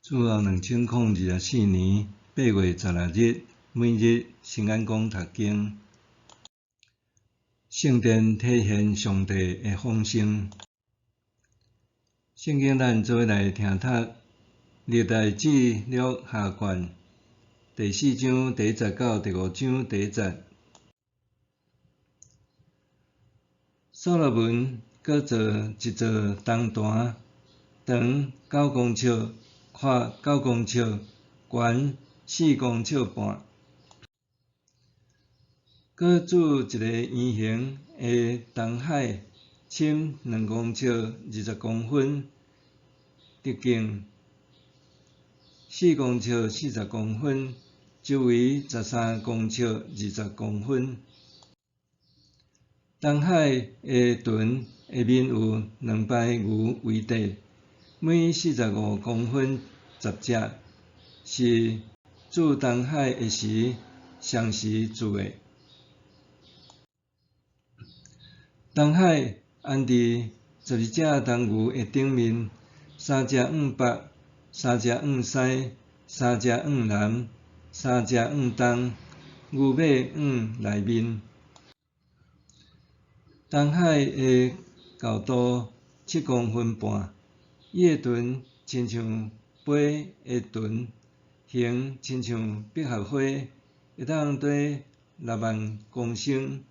主後2024年8月16日，每日新眼光讀經。聖殿體現上帝的豐盛。聖經咱做伙來聽讀歷代志錄下卷第四章第一節到第五章第一節。所羅門閣造一座銅壇，長九公尺，闊九公尺，懸四公尺半。閣鑄一個圓形的銅海，深2公尺20公分，直徑四公尺40公分，周圍13公尺20公分。銅海的壇下面有兩排牛圍地，每45公分十隻，是鑄銅海的時相時鑄的。銅海安佇12隻銅牛的頂面，三隻向北，三隻向西，三隻向南，三隻向東，牛尾向內面。銅海的厚度7公分半，伊的唇親像杯的唇，形親像百合花，會當貯6萬公升。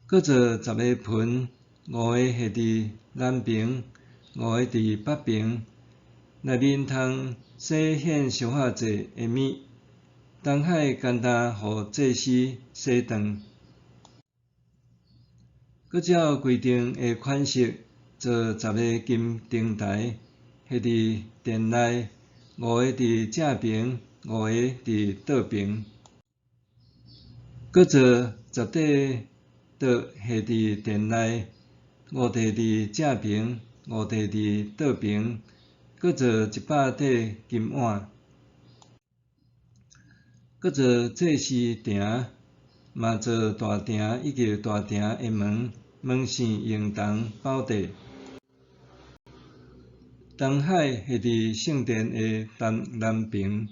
閣做十个盆，五個下佇南爿，五个佇北爿，內面通洗獻燒化祭的物。銅海干焦予祭司洗頓。閣照規定的款式做十个金燈台，下佇殿內，五个佇正爿，五个佇倒爿。閣做十塊桌下佇殿內，五塊佇正爿，五塊佇倒爿。閣做100塊金碗。閣做祭司埕，嘛做大埕以及大埕的門，門扇用銅包地。銅海下佇聖殿的東南爿。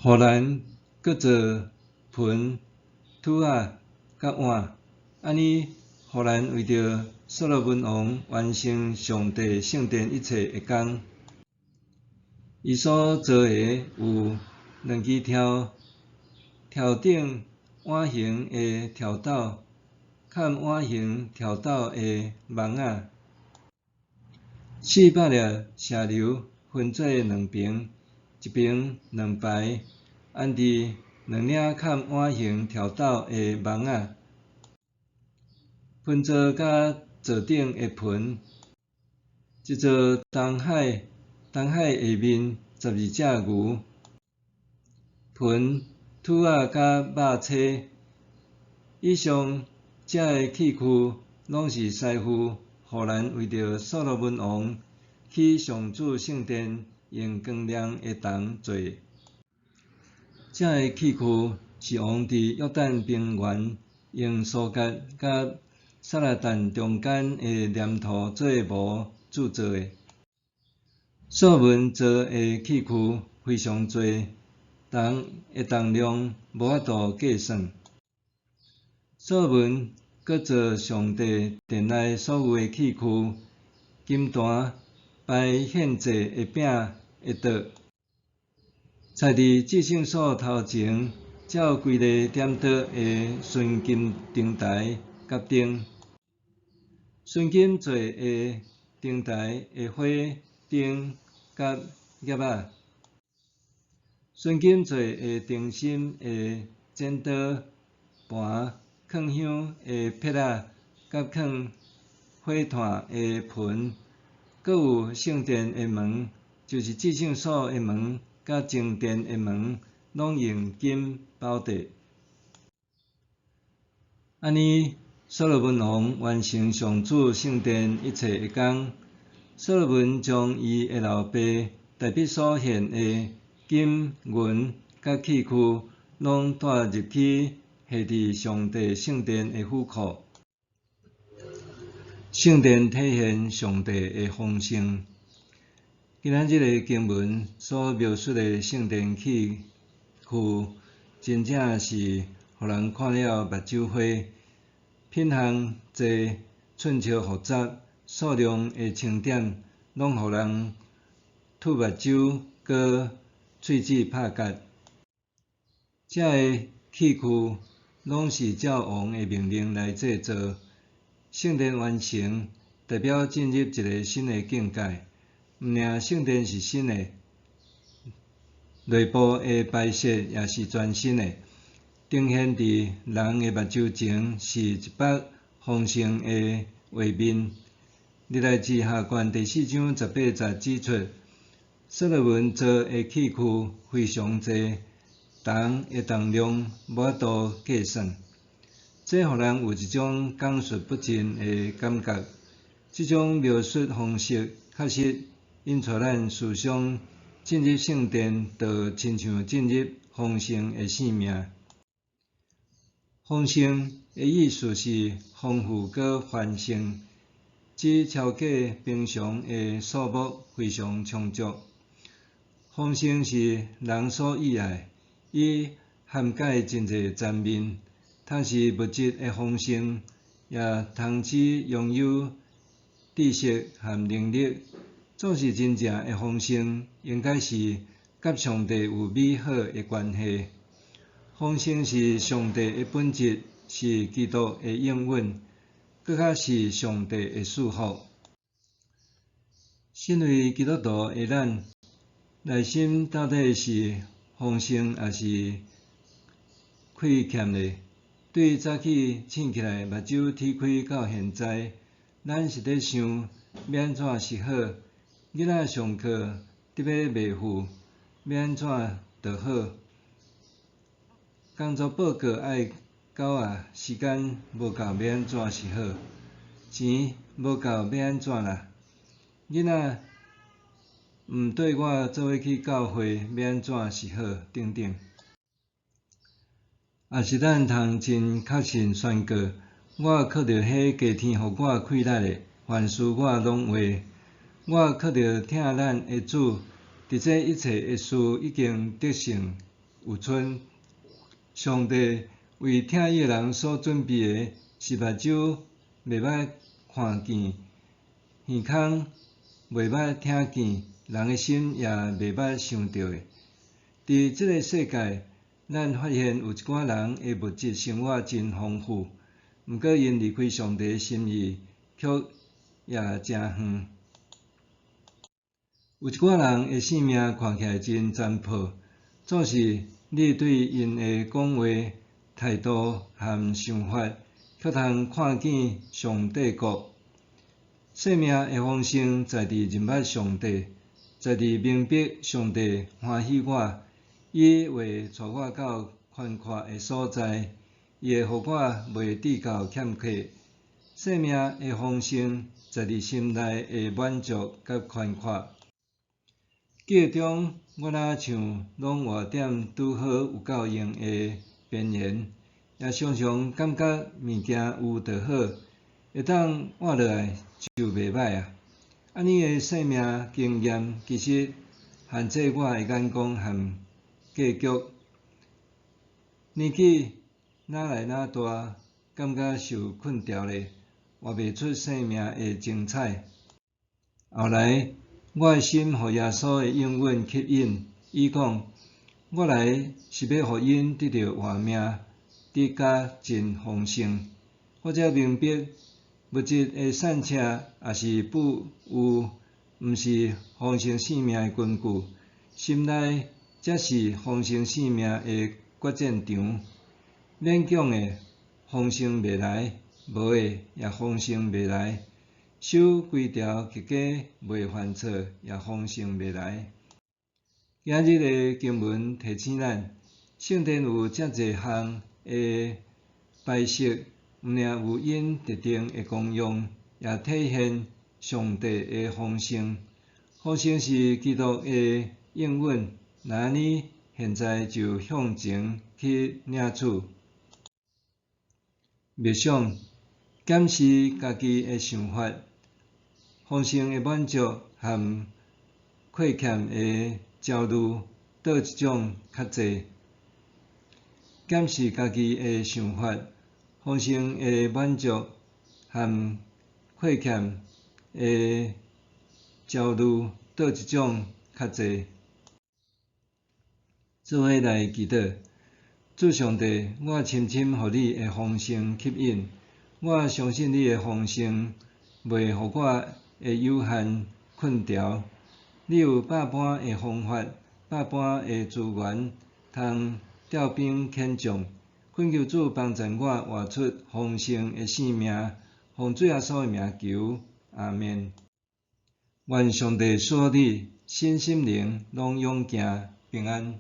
予人閣做盆、揬仔、佮碗，按呢，予人為著所羅門王完成上帝聖殿一切的工。伊所做的有兩支柱，柱頂碗形的柱斗，崁碗形柱斗的網仔，400粒石榴分做兩爿，一爿兩排，安佇兩領崁碗形柱斗的網仔，盆座佮座頂的盆，一座銅海，銅海下面12隻牛，盆、揬仔佮肉叉。以上這个器具攏是師傅予人為著所羅門王起上主聖殿用光亮的銅做的。這个器具是王佇約旦平原用蘇葛佮撒勒但中間的黏土做模鑄造的。所羅門做的器具非常濟，銅的重量無法度計算。所羅門閣做上帝殿內所有的器具，金壇、擺獻祭的餅的桌，採佇至聖所頭前照規例點桌的純金燈台佮燈，純金做的燈台的火燈佮葉仔，純金做的燈芯的剪刀、盤、囥香的撇仔，佮囥火炭的盆，閣有聖殿的門，就是至聖所的門，佮正殿的門，攏用金包地。按呢，所羅門王完成上主聖殿一切的工。所羅門將伊的老爸大衛所獻的金銀佮器具，攏帶入去下佇上帝聖殿的府庫。聖殿體現上帝的豐盛。今仔日的經文所描述的聖殿器具，真正是予人看了目睭花。品項濟，寸尺複雜，數量的清點，攏予人吐目睭，閣喙齒拍結。這个器具攏是照王的命令來製造。聖殿完成，代表進入一个新的境界。毋爾聖殿是新的，內部的擺設也是全新的。呈現佇人的目睭前是一幅豐盛的畫面。歷代志下卷第四章十八節指出，所羅門做的器具非常濟，銅的重量無法度計算。這予人有一種講述不盡的感覺。這種描述方式確實引帶咱思想進入聖殿，就親像進入豐盛的生命。豐盛的意思是豐富閣繁盛，指超過平常的數目非常充足。豐盛是人所喜愛，伊涵蓋真濟層面，通是物質的豐盛，也通指擁有知識和能力。總是真正的豐盛，應該是佮上帝有美好的關係。豐盛是上帝的本質，是基督的應允，閣較是上帝的祝福。身為基督徒的咱，內心到底是豐盛抑是虧欠呢？對早起醒起來，目睭鐵開到現在，咱是咧想欲按怎是好？囡仔上課得欲袂赴，欲按怎就好？工作報告愛交啊，時間無夠，欲按怎是好？錢無夠，欲按怎啦？囡仔毋綴我做伙去教會，欲按怎是好？等等。抑是咱通真確信宣告：我靠著彼加添予我氣力的，凡事我攏會。我靠著疼咱的主，佇這一切的事已經得勝有賰。上帝為疼伊的人所準備的，是目睭袂捌看見，耳孔袂捌聽見，人的心也袂捌想著的。佇這个世界，咱發現有一寡人的物質生活真豐富，毋過𪜶離開上帝的心意，卻也誠遠。有一寡人的性命看起來真殘破，總是你對𪜶的講話、態度和想法，卻通看見上帝國。生命的豐盛在佇認捌上帝，在佇明白上帝歡喜我，伊會帶我到寬闊的所在，伊會予我袂致到欠缺。生命的豐盛在佇心內的滿足佮寬闊。記憶中，我若像攏活踮拄好有夠用的邊緣，也常常感覺物件有就好，會當活落來就袂䆀啊。按呢的生命經驗，其實限制我的眼光和格局。年紀愈來愈大，感覺受困牢咧，活袂出生命的精彩。後來，我的心予耶穌的應允吸引，伊講：我來是欲予𪜶得著活命，得甲真豐盛。我才明白，物質的散赤抑是富有，毋是豐盛生命的根據，心內才是豐盛生命的決戰場。勉強的豐盛袂來，無的也豐盛袂來。守規條結果袂犯錯，也豐盛袂來。今日的經文提醒咱，聖殿有遮濟項的擺設，毋爾有𪜶特定的功用，也體現上帝的豐盛。豐盛是基督的應允，若按呢，現在就向前去領取。默想，檢視家己的想法，豐盛的滿足和虧欠的焦慮，佗一種較濟？檢視家己的想法，豐盛的滿足和虧欠的焦慮，佗一種較濟？做伙來祈禱。主上帝，我深深予你的豐盛吸引，我相信你的豐盛袂予我的有限困牢。你有百般的方法、百般的資源，通調兵遣將。懇求主幫助我活出豐盛的生命，奉主耶穌的名求，阿們。願上帝賜予你身心靈攏勇健平安。